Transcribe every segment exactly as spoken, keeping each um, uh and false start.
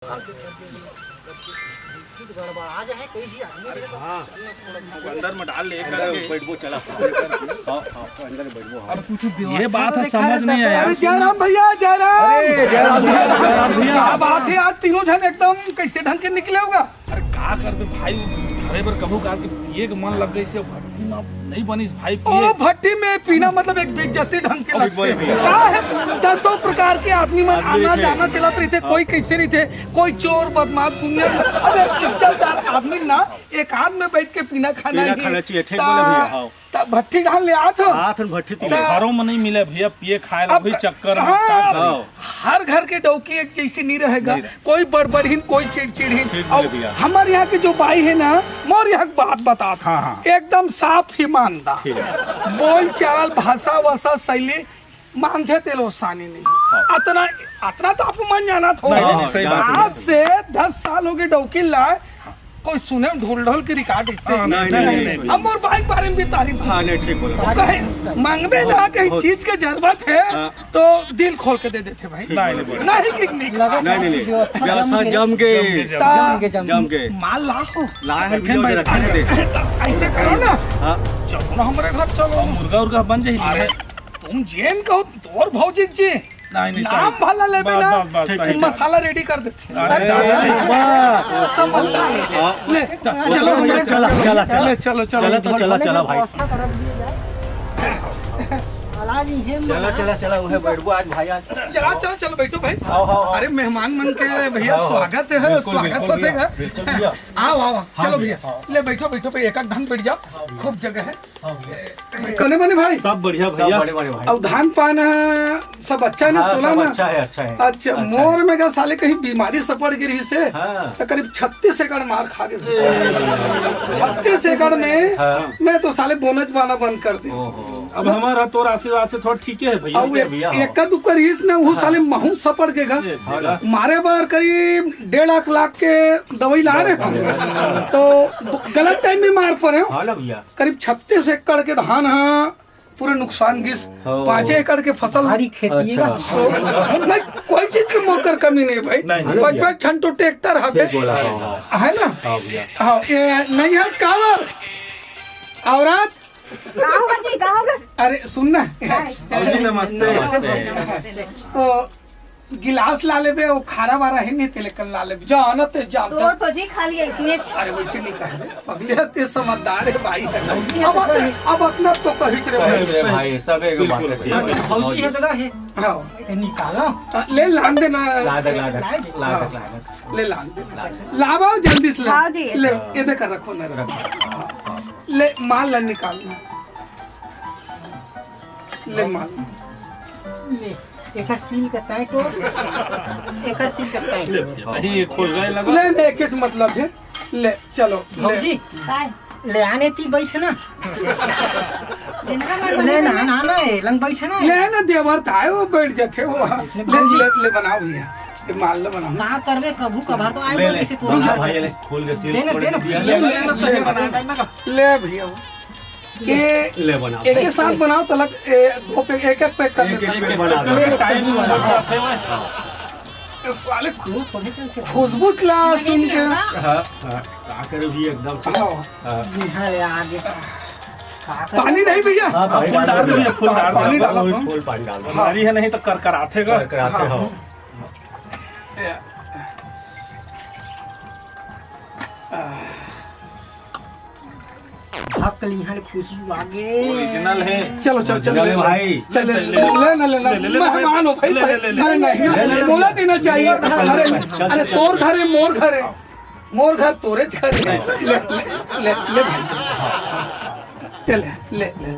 अंदर में डाल ले, एक अंदर करके। बैठबो, चला। हाँ, हाँ, अंदर में बैठबो, हाँ। अब कुछ ये बात है, समझ नहीं आया। अरे जयराम भैया, जयराम। अरे जयराम भैया। क्या बात है, आज तीनों जन एकदम कैसे ढंग के निकले होगा? अरे का करबे भाई, घरे बर कभू काल के पिए के मन लग गइस, भट्टी में नहीं बनिस भाई ओ पिए। भट्टी में पीना मतलब एक बेइज्जती ढंग के लगथे। का है, दसों प्रकार के आदमी मन आना जाना चलत रहिथे, कोई कैसे रहिथे, कोई चोर बदमाश दुनिया में। अब एक इज्जतदार आदमी ना एकांत में बैठ के पीना खाना पीना ही। खाना चाहिए, ठीक बोले भैया, हाँ। त भट्टी डाल ले आत हो। आत हन भट्टी तीर। त घरों में नहीं मिले भैया, पिए खाए ला अब वही चक्कर में हाँ। का करी? हाँ। हर घर के डौकी एक जैसी नहीं रहेगा, नहीं रहे। कोई बड़बड़हीन, कोई चिड़चिड़हीन। ठीक बोले भैया। हमर यहाँ के जो बाई है ना, मोर यहाँ के बात बतात हाँ, हाँ। एकदम साफ ईमानदार। ठीक है। बोल चाल, भाषा वाषा, शैली मानथे तेल ओसानी नहीं। हाँ। अतना, अतना तो आप मन जानत हो। नहीं, नहीं, सही बात है। आज से दस साल हो गए डौकी लाए, कोई सुने ढोल ढोल के रिकॉर्ड इससे। हाँ, नहीं, नहीं, नहीं, नहीं। अब मोर बाइक बारे में भी तारीफ हाँ, नहीं, ठीक बोला। वो कहे, मांगबे ना कहीं बहुत चीज के जरूरत है, हाँ। तो दिल खोल के दे देते भाई। ठीक बोला। नहीं, कि नहीं? नहीं, नहीं, नहीं। व्यवस्था जम के। जम के, जम के। जम के। माल लाओ। लाए हैं, रखे हैं वीडियो भाई। रखे हैं, दे। ऐसे करो ना। हाँ। चलो ना हमारे घर, चलो। मुर्गा उर्गा बन जाए। अरे, तुम जेन कहो, तोर भौजी जी। नहीं, नहीं, नाम सही। भला लेबे बस, ना, बस, बस, ठीक, सही। मसाला रेडी कर देथे। अरे, अरे, वाह। समझदार है। हाँ। ले, चलो, चलो, चलो, चलो, चलो, चलो, चलो, चलो, चलो, तो चलो, चलो, भाई। व्यवस्था कर दिए जाए। चलो, चलो, चलो, वो है, बैठबो आज भाई, आज। चलो, चलो, चलो, बैठो भाई। आओ, आओ, आओ। अरे, मेहमान मन के भैया आओ, आओ। स्वागत है, बिल्कुल, स्वागत बिल्कुल होते भैया, हैं। बिल्कुल भैया। आओ, आओ, आओ। हाँ चलो भैया, भैया, हाँ। ले बैठो, बैठो भाई, एक आध धान बैठ जाओ, हाँ भैया। खूब जगह है। हाँ भैया। कने बने भाई? सब बढ़िया सब भैया। बड़े बड़े भाई। अब धान पान, अ, सब अच्छा है ना, हाँ, सोला सब ना? अच्छा है, अच्छा है। अच्छा, अच्छा मोर है। में का साले कहीं बीमारी सपड़ गिरी से, हाँ। तो करीब छत्तीस एकड़ मार खा गए। छत्तीस एकड़ में हाँ। मैं तो साले बोनस पाना बंद कर दी। ओहो। अब हमारा तोर आशीर्वाद से थोड़ा ठीक है भैया। अब ठीक है एक, भैया, हाँ। एक का दुकर इस ना, वो हाँ। साले महू सपड़ के गा। ये भैया। मारे बार करीब डेढ़ लाख लाख के दवाई ला रहे हैं। तो गलत टाइम में मार पड़े हो। हाँ ना भैया। करीब छत्तीस एकड़ के धान हा पूरे नुकसान गिस। हाँ। पाँचे एकड़ के फसल। भारी खेती है अच्छा। ना। सो, नहीं, कोई चीज के मोकर कमी नहीं भाई। नहीं, नहीं। पाँच भैया। पाँच छन तो ट्रैक्टर हबे। ठीक बोला, हाँ, हाँ। है ना? हाँ भैया। हाँ, ये नहीं है कावर। औरत। का होगा जी, का होगा? अरे सुन ना। हाँ। जी, नमस्ते। नमस्ते। तो गिलास ला लेबे, वो खारा वारा है नहीं, तेले कल ला लेबे। जा ना ते जा। तोर तो जी खा लिया इसने। अरे वैसे नहीं कह रहे, पगले ते समझदार है भाई। अब, अब अपना तो कहिच रे भाई। कहिच रे भाई, सब एक बात है। बिल्कुल। भौजी है तो है। हाँ। ए, निकालो। हाँ, ले लान देना। ला दे, ला दे, ला दे। ला दे, हाँ। ला दे। ले लान दे। ला दे। लावा जल्दी से ले। हाँ जी। ले, ये देख रखो ना। रखो। ले, माल ला निकालना। ले माल। ले, एकर सील का टाइट हो, एकर सील का टाइट हो। अरे, ये खोल गए लगा। ले, ले, किस मतलब है? ले, चलो, ले। भौजी, काय? ले आने ती बैठ ना। जिनका मन ले ना, ना, ना, ए, लंग बैठ ना। ले ना, देवर था, वो बैठ जाते, वो। ले, भौजी। ले, ले, बनाओ भैया। ये माल ला बनाओ। ना करबे, कभू कभार तो आए ले, बोले ले, से तू बना भाई, ले, खोल के सील दे ना, खोल दे ना, के दिया। ले, ले, ले, ले, ले भैया। ये ले बना। एक के साथ बनाओ तो अलग, ए, दो पे, एक एक पैक कर एक देते एक हैं। पैक बना दो। टाइम लगा। ये साले खु-, खुशबू ला सुन के। हाँ, हाँ, का करे भी एकदम से। हाँ। हाँ। बुझा ले आगे। का करे? पानी नहीं भैया। हाँ, पानी फुल डाल डाल दो। दो भैया, फुल डाल दो। पानी डालो तुम। फुल पानी डाल दो। गाड़ी है नहीं तो करकराथे का। करकराथे हो। हाँ। हक लिहन खुशबू आगे। ओरिजिनल है। चलो, चलो, चलो, ओरिजिनल ले, है भाई। चल, ले, ले, ले, ले, ले, ले, ले, ले, मेहमान हो भाई, ले, ले, भाई। ले, ले, अरे नहीं, ले, ले, ले, बोला देना चाहिए। ले, ले, अरे, ले, ले, अरे, तोर घर है, मोर घर है। मोर घर, तोरे घर है। ले, ले, ले, ले भाई। चल, ले, ले।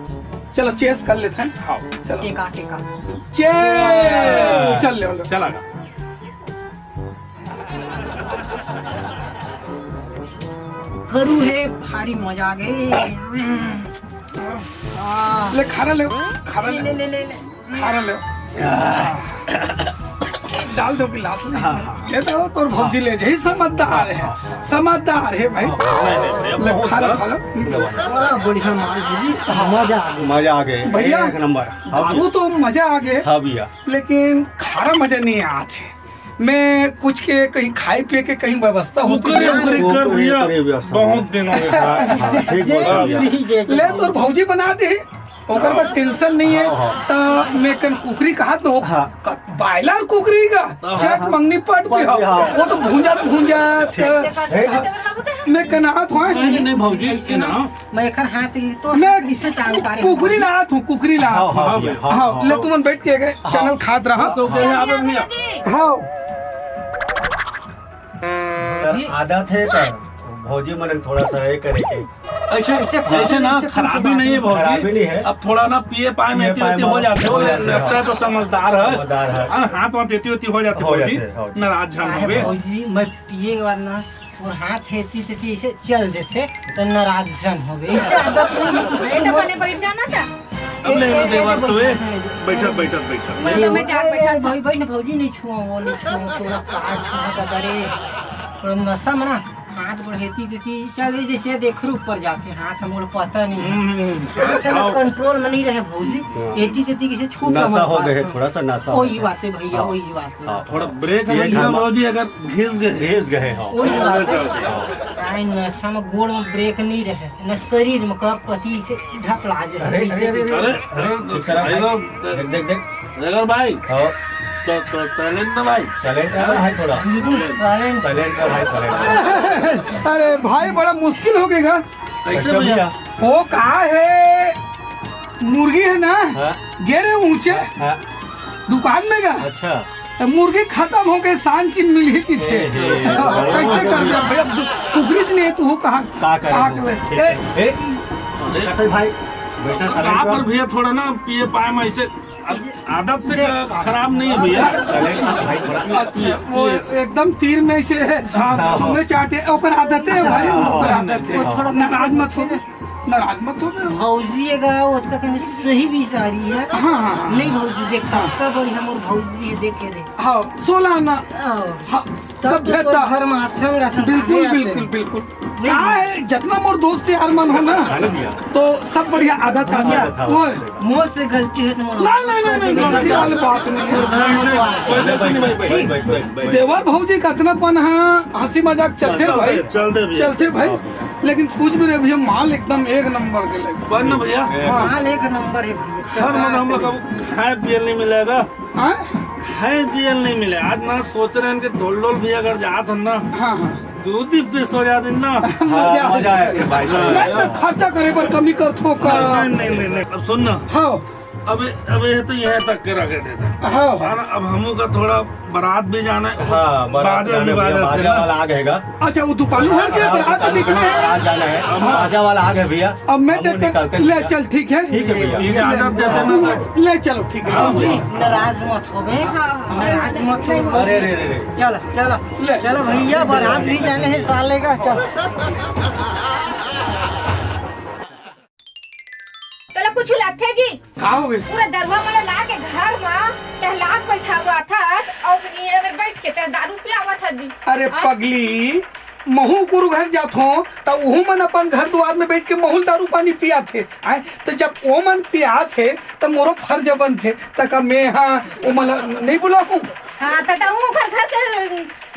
चलो, चेस कर लेते हैं। हाँ। चलो। टेका, टेका। चेस। चल, ले, ले। चला गा। करू हे, भारी मजा आ गई। आह। ले, खाना ले, खाना ले, ले। ले, ले, ले, ले। खाना ले। डाल दो गिलास में। हाँ, हाँ। ये तो तोर भौजी ले जाई, समझदार है, समझदार है भाई। हाँ, नहीं, नहीं, भैया, ले, बहुत खा लो, गलत। खा लो। बड़ा बढ़िया माल जी, मजा आ गया। मजा आ गया, भैया, एक नंबर। हाँ दारू भैया। तो मजा आ गया। हाँ भैया। लेकिन खारा मजा नहीं आया आज। मैं कुछ के कहीं खाए पिए के कहीं व्यवस्था होती कुकरी है। उकरी कर कुकरी भैया, करी व्यवस्था। बहुत दिन हो गए। हाँ, हाँ, ठीक बोल रहे हैं। ले तोर भौजी बना दे, ओकर बर टेंशन नहीं है। हाँ, हाँ। त मैं कन कुकरी कहा तो हाँ। क-, बॉयलर कुकरी का हाँ, चट हाँ। मंगनी पट भी हो। हाँ। वो तो भूंजा भूंजा ठीक। क-, हे, मैं कन हाथ हुआ नहीं, नहीं, भौजी, ऐसे ना। मैं एखर हाथ ही तो मैं हाथ इससे टांग पा रहे हैं। कुकरी ला हाथ हूँ, कुकरी ला हाथ हाँ, हूँ। हाँ, हाँ, हाँ, हाँ, हाँ। ले तुमन बैठ के गए, हाँ। चैनल खात रहा। बस हो गया, यहाँ पे भैया। हाँ। सर, आदत है तो भौजी मन थोड़ा सा ये करे के। ऐसे, ऐसे ऐसे ना, ऐसे खराबी नहीं है भौजी। खराबी नहीं है। अब थोड़ा ना पिए पाए में पिए एती पाए ओती हो में जाते हो, हो जाते हो। लगता है तो समझदार है। समझदार है। हाँ, हाथ वाथ एती ओती हो जाते हो हो भौजी। जाते हैं, हो। नाराज झन अरे होवे। भौजी, मैं पिए के बाद ना, और हाथ एती तेती ऐसे चल देते, तो नाराज झन होवे। इससे आदत नहीं है, तो ए, तो बने बैठ जाना था। अब ले लो देवर तो, ए, बैठक, बैठक, बैठक। मैं तो मैं जाके बैठा था। भाई, भाई, ना भौजी नहीं छुआ, वो नहीं छुआ, थोड़ा का छुआ था, अरे, थोड़ा नशा में ना, हाथ बढ़ेती देती, चल, ये जैसे देख ऊपर जाते, हाथ हमको पता नहीं है। हम्म, हम्म, हम्म। हाथ चलो, हाँ। कंट्रोल में नहीं रहे भौजी, हाँ। एती तेती किसे छू नशा हो गए, थोड़ा सा नशा हो वही गया। बात है भैया, हाँ। वही बात है। हाँ। थोड़ा ब्रेक ये लग गया खाना भौजी, अगर घिस गए। घिस गए, हाँ। वही बात है। हाँ। आई नशा में गोड़ में ब्रेक नहीं रहे। न शरीर में कब कति से ढपला जे अरे, अरे, अरे, अरे, अरे, अरे, भाई लोग, देख, देख, देख। रगड़ भाई। हाँ। तो, तो silent ना भाई। Silent कर भाई थोड़ा। बिल्कुल silent। Silent कर भाई, silent। अरे भाई, बड़ा मुश्किल हो गया। कैसे अच्छा भैया? भैया। वो का है, मुर्गी है ना, हाँ। गे रहे ऊंचे हाँ। दुकान में गा। अच्छा। तो मुर्गी खत्म हो गए, सांझ की मिली की थे। ए, हे, कैसे कर दिया भाई? अब कुकरी से नहीं, तू कहाँ, का करे कहाँ वो? के ले? ठीक ए, है। ए, कटल भाई, बेटा, कहाँ पर भैया थोड़ा ना पिए पाए में ऐसे आदत से देख। ख-, खराब नहीं है भैया। भाई, थोड़ा अच्छा, वो ये एकदम तीर में से हाँ। चूमे चाटे, ओकर आदत है भाई, ओकर आदत है। वो थोड़ा नाराज मत हो। नाराज मत हो बे। भौजी एगा ओतका कने सही बिचारी है। हाँ, हाँ, हाँ। नहीं भौजी, देख, हाँ। का बढ़िया मोर भौजी है, देख के देख। हाँ, सोलह आना। हाँ। हाँ, तब सब तो भेजता। तोर घर में आसन गासन बिल्कुल, काहे आते बिल्कुल, हैं? बिल्कुल। नहीं। का है, जितना मोर दोस्त यार मन हो ना, हाँ, भैया। तो सब बढ़िया आदत आ गया। हाँ, हाँ। ओए। मोर से गलती है तो मोर ना, ना, ना, ना, गलती वाली बात नहीं है। मोर घर में तो आ। कोई गलती नहीं भाई, भाई, ठीक। भाई, भाई, भाई। देवर भौजी का इतना पन, हाँ, हंसी मजाक चलते चलते, भाई। चलते भैया। चलते भाई। हाँ। लेकिन कुछ भी रहे भैया, माल एकदम एक नंबर के लगे। पर ना भैया, हाँ। माल एक नंबर है भैया। हर मतलब हम लोग को खाए पिए नहीं मिलेगा। हाँ? खाए पिए नहीं मिले। आज ना सोच रहे हैं कि ढोल ढोल भैया अगर जात हन ना, हाँ, हाँ। दूध ही पिस हो जात हन ना। मजा हाँ, आए। मजा आए भाई, सही नहीं, बात। मैं खर्चा करे पर कमी कर थो कर। नहीं, नहीं, नहीं, नहीं। अब सुन ना। हाँ। अब, अब ये तो यहाँ तक के रखे देते। हाँ। है ना, अब हमू का थोड़ा बारात भी जाना है। हाँ, बारात बाजा जाना भी है भैया, बाजा बाजा है ना। वाला आ गएगा। अच्छा, वो दुकान भर के हाँ, बारात दुकान निकले। भर आ जाना है। हाँ। बाजा वाला आ गया भैया। अब मैं हम तो निकलते हैं ले भैया। चल, ठीक है। ठीक है भैया। इजाजत देते ना तो। ले चलो, ठीक है। हाँ भैया। नाराज मत हो बे। हाँ, हाँ। नाराज मत हो। अरे, रे, रे, रे। चल, चल। ले। चल भैया, बारात भी जाने हैं साले का, चल। तोला कुछ लगथे जी? का हो गए? पूरा दरुहा मन ला के घर म टहलात बैठा हुआ था, अउ ये मेर बैठ के तें दारू पियावत हस जी। अरे हाँ? पगली, महू गुरु घर जात हो, त उहू मन अपन घर दुआर में बैठ के महू दारू पानी पियाथे। आय, त जब ओ मन पियाथे, त मोरो फर्ज बनथे, त का मैं हा ओ मन ला नहीं बुलाहूँ? हाँ, त, त उहू घर, घर से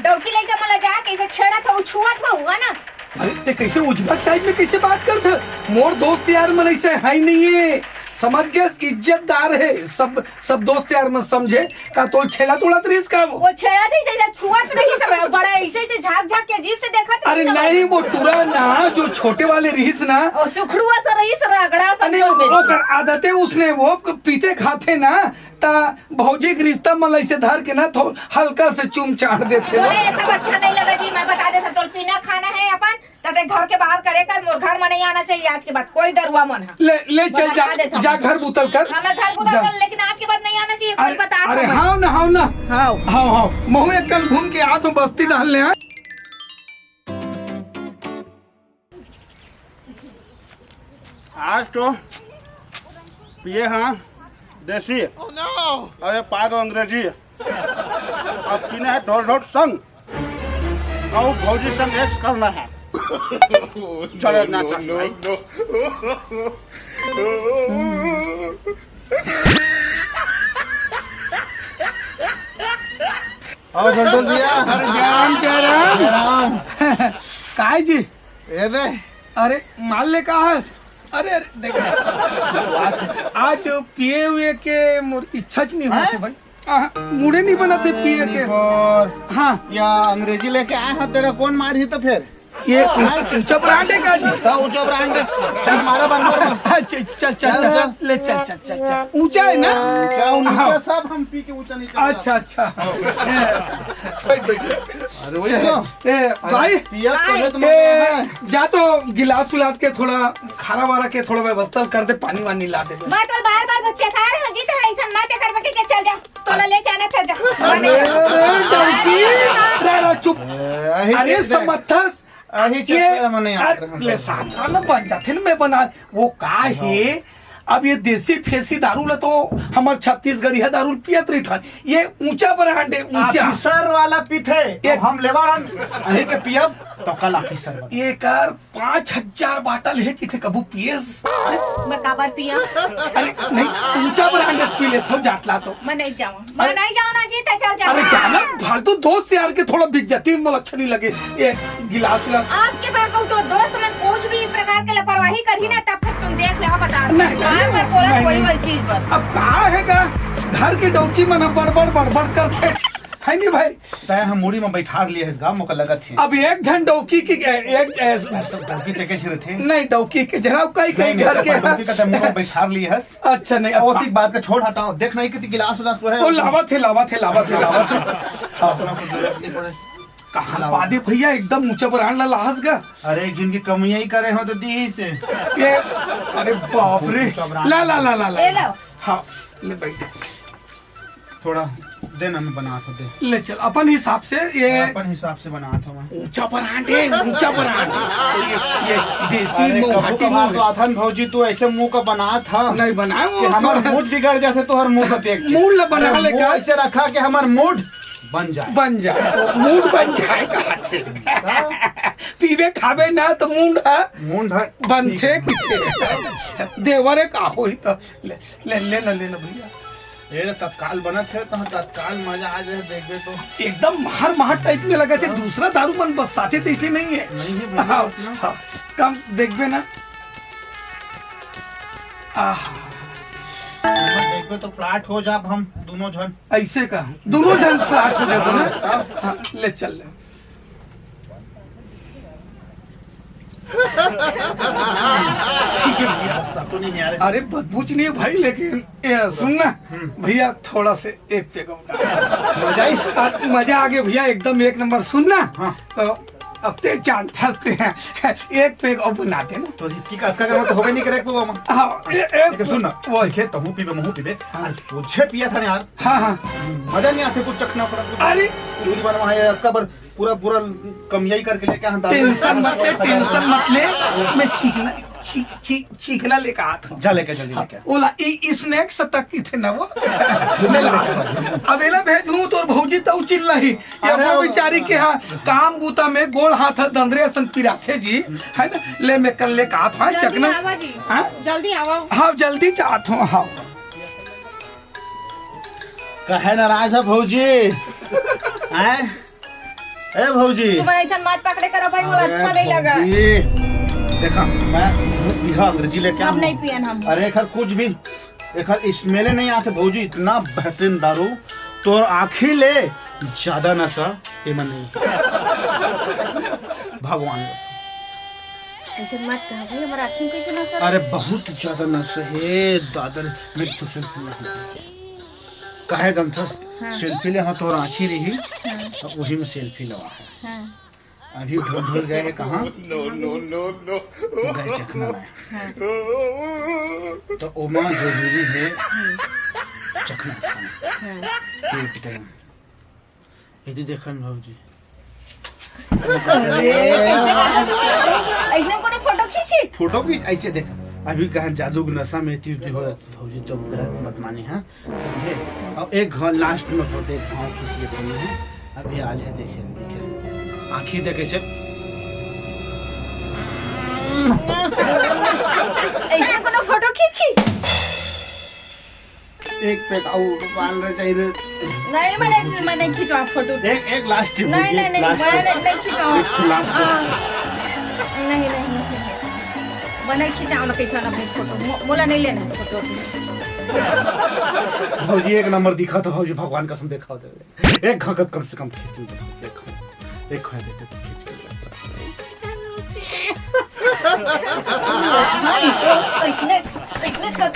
डौकी लइका मन ला जाके ऐसे छेड़त हो, छुअत हो, हुआ ना? अरे, ते कैसे उजबत टाइप में कैसे बात करत है? मोर दोस्त यार मन ऐसे है नहीं है, समझ गए? इज्जतदार है सब, सब दोस्त यार मन समझे। का तो छेड़ा तोड़त रहिस का वो? वो छेड़ा नहीं, ऐसे छुअत नहीं सब, बड़ा ऐसे, ऐसे झांक, झांक के अजीब से देखत अरे रहिस सब। नहीं, वो टुरा ना, जो छोटे वाले रहिस ना। ओ, सुखड़ुआ सा रहिस, रगड़ा सा अरे, बोल दे। ओकर आदत है, उसने वो पीते खाते ना, त भौजी के रिश्ता मन ला ऐसे धर के ना थो-, हल्का से चूम चाट देथे। बोले, ये सब अच्छा नहीं लगा जी, मैं बता देता, तोल पीना खाना है अपन, त ते घर के बाहर करे कर, मोर घर में नहीं आना चाहिए आज के बाद कोई दरुहा मन ह। ले, ले चल, बता जा, देता जा हूँ। घर बुतल कर। हाँ, मैं घर बुतल जा। कर, लेकिन आज के बाद नहीं आना चाहिए, कोई अरे, बता अरे, दो। हाव ना, हाव ना। हाव। हाव, हाव। महू एक कन घूम के आत हो बस्ती डहर ले, हाँ। आज तो पिए हाँ देसी, अबे पाए तो अंग्रेजी। अब पीना है ढोल ढोल संग, अउ भौजी संग ऐश करना है। चले ना भाई। और झोलटोल भैया। अरे जय राम, जय राम। जय राम। काय जी? ये दे। अरे माल ले का हस? अरे, अरे, देख। आज पिए हुए के मोर इच्छा च नहीं होत हे हैं? भाई। आहा, मूड़े नहीं बनत हे पिए के। और हाँ। या अंग्रेजी लेके आए हो, तेरा कौन मार ही तो फिर? ये ऊंचा ब्रांड है का जी? तो ऊंचा ब्रांड है। चल, मारा बंदर में। अच्छा, चल, चल, चल, चल, चल। चल। ले, चल, चल, चल, चल। ऊंचा है ना? ऊंचा, ऊंचा हाँ। सब हम पी के ऊंचा नीचे अच्छा, अच्छा। बैठ, बैठ, बैठ। अरे, वही तो। ए, अरे, भाई। पिया तो है तुम्हारे ए, यहाँ। जा तो गिलास उलास के थोड़ा खारा वारा के थोड़ा व्यवस्था कर दे, पानी वानी ला दे। मैं तो बार-बार बच्चे खा रहे हो जी, तो ऐसा मत कर, बके के चल जा। तोला लेके आना था, जा। अरे, अरे, डौकी। रा, रा, चुप। ए, अही अरे, के समर्थस। अही ये, चक्कर में नहीं आ अरे, रहा हम ले, लोग। साधारण बन जाते ना, मैं बना, वो का हाँ। है, अब ये देसी फेसी दारू ला तो हमर छत्तीसगढ़िया दारू पियत रही था। ये ऊंचा ब्रांड है, ऊंचा। ऑफिसर वाला पीथे, ये अब हम लेबर हन, अही के पियब, तो कल ऑफिसर बन। ये कर पाँच हजार बाटल है, किथे कभू पियस? मैं काबर पिया? अरे नहीं, ऊंचा ब्रांड पी लेथो जात ला तो। मैं नहीं जाऊँ, मैं अरे नहीं जाऊँ ना जी, ते चल जा। अरे जाना, फालतू दोस्त यार के थोड़ा बेइज्जती मोला अच्छा नहीं लगे। ये गिलास विलास। आपके बार कहूँ तो दोस्त मन कुछ भी प्रकार के लापरवाही करही ना, तब फिर तुम देख ले, बता। नहीं, बार बार बोला नहीं, कोई नहीं। वाली चीज पर। अब का है का? घर के डौकी मन बड़बड़ बड़बड़ करथे, है नहीं भाई? तय हम मुड़ी में बैठार लिए हस गा, मोका लगत हे। अब एक झन डौकी की, ए-, एक, ए-, डौकी ते कैसे रहथे? नहीं, डौकी के जरा कई, कई नहीं, नहीं, घर के डौकी का ते मुंह में बैठार लिए हस। अच्छा, नहीं, अब ओतिक बात का छोड़, हटाओ। देख नहीं कितनी गिलास उलास वो है। वो लावत हे, लावत हे, लावत हे, लावत हे। हाँ। कहाँ लावत बादे हे। भैया, एकदम ऊंचा ब्रांड ला लाहस गा। अरे, एक दिन की कमियां ही करे हो तो दी ही से। ये, अरे बाप रे। ऊंचा ब्रांड। ला, ला, ला, ला, ला। ये लो। हाँ, ले बैठ। थोड़ा दे ना, मैं बनात हों, दे। ले चल, अपन हिसाब से ये अपन हिसाब से बनात हों मैं। ऊंचा ब्रांड है, ऊंचा ब्रांड। ये, ये देसी अरे, महुआटी कभू कभार मुंह तो है। आथन भौजी, तू ऐसे मुंह का बनात हा नहीं बनाए कि वो हमार तो। मूड बिगड़ जाथे तोहर मुंह का देख के। मूड ला बना अरे, ले मुंह का। ऐसे रखा कि हमार मूड बन जाए। बन जाए, मूड बन जाए कहाँ से? हाँ? पीबे खाबे ना तो मूड है। मूड है। बनथे पीछे। देवरे का होई तो ले, ले, ले ना, ले ना भैया। ये तो तत्काल बनत हे, तो तत्काल मजा आ जाए, देखबे तो। एकदम मार मार टाइप में लगा थे, हाँ। दूसरा दारू मन बरसाथे तैसे नहीं है। नहीं है, भैया, हाँ, इतना। हाँ, कम देखबे ना। आहा। देखबे तो फ्लैट हो जाब हम दोनों झन। ऐसे का? दोनों झन फ्लैट हो जाबो ना? हाँ, तब। हाँ, ले चल ले। ठीक है भैया। गुस्सा तो नहीं है यार। अरे बदबू च नहीं है भाई, लेकिन ये सुन ना हम्म। भैया, थोड़ा से एक पेग और। मजा ही आ, मजा आ गया भैया, एकदम एक नंबर। सुन ना हाँ। तो अब ते जानथस ते हैं, एक पेग और बना दे ना। तो इतनी का, का, का, तो होबे नहीं करे को हम। हाँ, ए-, एक लेकिन सुन ना, वो ठीक है, तहूँ पीबे, महूँ पीबे। हाँ। आज सोझे पिया था ना यार। हाँ, हाँ। मजा नहीं आते कुछ चखना पड़ा कुछ। अरे। पूरी बार वहाँ ये अक्का बार पूरा, पूरा कमियाई करके लेके हम दारू टेंशन मत ले, टेंशन मत ले। मैं चीखना, चीख, चीख, चीखना लेके आत हूँ। जा लेके, जल्दी हाँ, लेके। ओला, ई, ई स्नैक्स तक की थे ना वो। मैं लात हूँ। अब एला भेज दूँ तोर भौजी तऊ चिल्लाही। या अरे वो अब बेचारी के हाँ, काम बूता में गोड़ हाथ दंदरे असन पिराथे जी। है ना? ले मैं कल लेके आत हूँ, जल्दी चखना। आवा जी। हाँ? जल्दी आवा। हाँ, जल्दी जात हूँ, हाँ। काहे नाराज है भौजी? हैं? ए भौजी। तुम ऐसा मत पकड़े करो भाई, मोला अरे अच्छा नहीं लगा। भौजी, देखा, मैं बहुत पीहा अंग्रेजी लेके अब आऊँ। नहीं पियन हम। अरे, एखर कुछ भी, एखर स्मेले नहीं आते भौजी, इतना बेहतरीन दारू, तोर आँखी ले ज्यादा नशा एमा नहीं। भगवान। ऐसे मत कहा भाई, हमारा आँखी में कैसे नशा? अरे, बहुत ज्यादा नशा है, दादा रे, मैं तो selfie नहीं खींचूं। काहे गंथस? हाँ। Selfie ले, हाँ, तोर आँखी रही, हाँ। तो वही में selfie लेवा है। हाँ। अभी ढोल ढोल गए हैं कहाँ? No, no, no, no। गए चखना में। हाँ। तो ओमा जरूरी है चखना खाना। हाँ। पेट गरम। यदि देखन भौजी। अरे, ऐसे कोनो फोटो खींची? फोटो भी ऐसे देख, अभी कहा जादू के नशा में इतनी उतनी हो जाती भौजी, तो गलत मत मानी, हाँ? समझे? और एक घर last में फोटो एक गाँव खींच लेते हैं, अभी आ जाए, देखे, देखे। आँखी देखे से। ऐसे कोनो फोटो खींची? एक पैक अउ पान रहे चाहिए। नहीं, मैं नहीं, मैं नहीं खिंचवा फोटो। एक, एक लास्ट ट्रिप नहीं, होगी, नहीं, एक नहीं, लास्ट मैं ट्रिप। नहीं, नहीं खिंचवा। एक ठो लास्ट ट्रिप। हाँ। नहीं, नहीं, नहीं, नहीं। मैं नहीं खिंचाऊँ ना कहीं अपनी फोटो। मो-, मोला नहीं लेना है फोटो। भौजी एक नंबर दिखा तो भौजी, भगवान कसम देखा दे। एक घकत कम से कम खींच लो, एक, एक खींच लो। कैसने, कैसने कर, कर,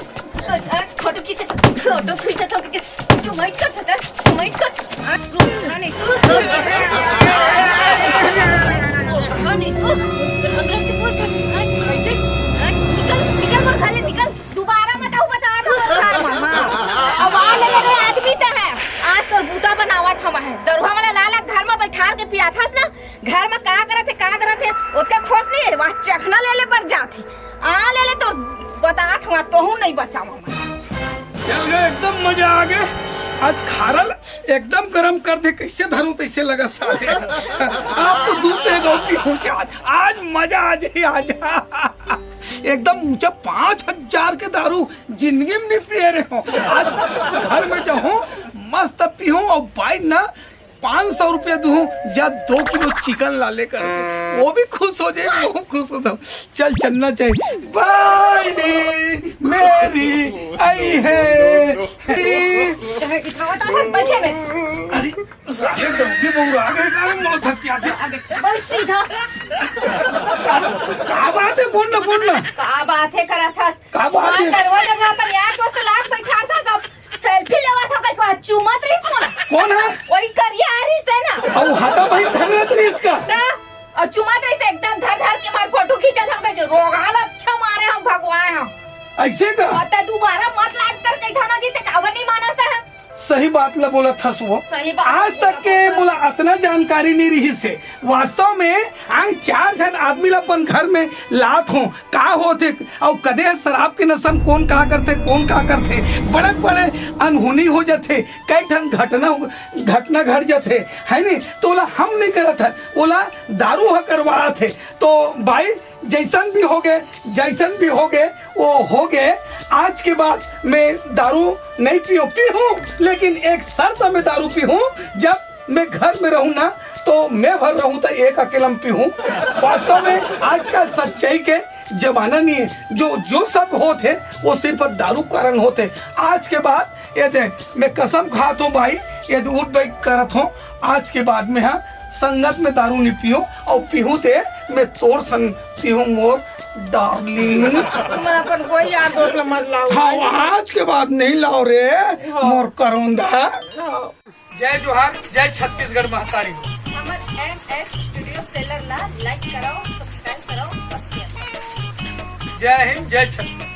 आ, फोटो खींचे, फोटो खींचे तो कि, तू मत कर सका, तू मत कर। आ, तू, हाँ, नहीं, तू, हाँ, नहीं, तू, अंदर से बोल, आ, कैसे, आ, निकल, निकल, मोर घर ले, निकल। दोबारा मत आऊ बता दो मोर घर में, हाँ। अब आ ले रे आदमी ते है, आज तोर बूता बनावत हम है। दरुहा वाला लाला घर में बैठार के पियाथस ना, घर में का करत है, का करत है, ओतका खोज नहीं है, वहाँ चखना ले ले पर जात है। आ ले ले तो बतात हूँ, तोहू नहीं बचावा मैं। चल गए, एकदम मजा आ गया। आज खारल एकदम गरम कर दे, कैसे धरूं तैसे लगा साले। आप तो दूध दे दो, पीहूं से आज, आज मजा आ जाए, आज। एकदम ऊंचा पाँच हजार के दारू जिंदगी में नहीं पिए रहे हो। आज घर में जाऊं, मस्त पीहूं और भाई ना पाँच सौ रुपया दूं, जा दो किलो चिकन ला लेकर, वो भी खुश हो जाए, वो खुश हो जाओ। चल चलना चाहिए। भाई रे, मेरी आई है। इतना बता, बचे में। अरे साले डौकी बहू आ गए, काहे मोर थकिया थे? बस सीधा। का बात है, बोल ना, बोल ना। का बात है, करा था? का बात है? दरवाजा में अपन यार दोस्त लाग बैठा था, सब सेल्फी लेवा था, कहीं को चूमत रही मोला। कौन है? वही करिया आ रही से ना। और हाथा भाई धर रहे थे इसका। ता, और चूमत रही से एकदम धर धर के मार फोटो खींचा था, कहीं रोगाल अच्छा मारे हम भगवाए हम। ऐसे का? और ते दोबारा मत लाग कर कहीं था ना जी, ते कावर नहीं माना सा है। सही बात ला बोला थस वो। सही बात आज बोला तक के थस। मोला अतना जानकारी नहीं रही से। वास्तव में हम चार झन आदमी ला अपन घर में लात हो, का होथे, अउ कदे शराब के नशा में कौन का करथे, कौन का करथे, बड़क बड़े अनहोनी हो जाथे, कई ठन घटना, घटना घट जाथे, है नी? तो ओला हम नहीं करत है, ओला दारू ह करवात है। तो भाई, जैसन भी हो गए, जैसन भी हो गए, वो हो गए। आज के बाद मैं दारू नहीं पीऊँ, पीहूँ, लेकिन एक शर्त में दारू पीहूँ, जब मैं घर में रहूँ ना, तो मैं भर रहूँ तो एक अकेला में पीहूँ। वास्तव में आजकल सच्चाई के जमाना नहीं है, जो, जो सब होत है, वो सिर्फ दारू कारण होत है। आज के बाद ये दे, मैं कसम खात हूँ भाई, ये दे उठ बैठ करत हूँ, आज के बाद में, हाँ, संगत में दारू नहीं पीऊँ, और पीहूँ ते मैं तोर संग पीहूँ मोर डार्लिंग। तुम अपन कोई यार दोस्त ला मत लाओ। हाँ, आज के बाद नहीं लाओ रे, हाँ। मोर करौंदा। हाँ। जय जोहार, जय छत्तीसगढ़ महतारी। हमर एम एस स्टूडियो सेलर ला लाइक कराओ, सब्सक्राइब कराओ और शेयर कराओ। जय हिंद, जय छत्तीसगढ़।